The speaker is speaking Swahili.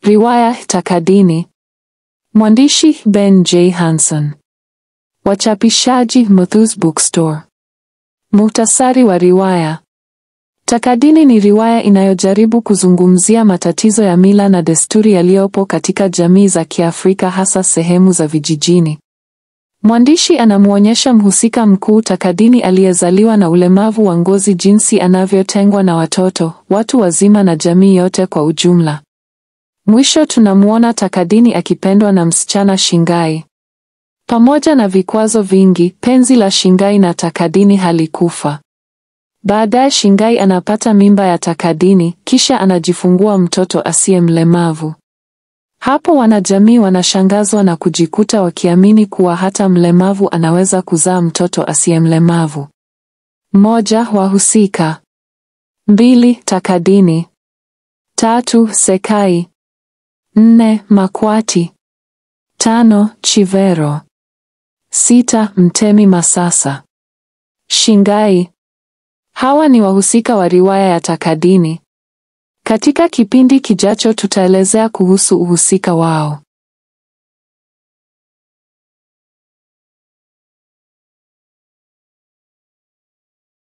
Riwaya Takadini. Mwandishi Ben J. Hanson. Wachapishaji Muthus Bookstore. Muhtasari wa riwaya. Takadini ni riwaya inayojaribu kuzungumzia matatizo ya mila na desturi yaliyopo katika jamii za Kiafrika, hasa sehemu za vijijini. Mwandishi anamuonyesha mhusika mkuu Takadini aliyezaliwa na ulemavu wa ngozi jinsi anavyotengwa na watoto, watu wazima na jamii yote kwa ujumla. Mwisho tunamuona Takadini akipendwa na msichana Shingai. Pamoja na vikwazo vingi, penzi la Shingai na Takadini halikufa. Baadaye Shingai anapata mimba ya Takadini, kisha anajifungua mtoto asiye mlemavu. Hapo wanajamii wanashangazwa na kujikuta wakiamini kuwa hata mlemavu anaweza kuzaa mtoto asiye mlemavu. 1. Wahusika. 2. Takadini. 3. Sekai. 4. Makwati. 5. Chivero. 6. Mtemi Masasa. Shingai. Hawa ni wahusika wa riwaya ya Takadini. Katika kipindi kijacho tutaelezea kuhusu uhusika wao.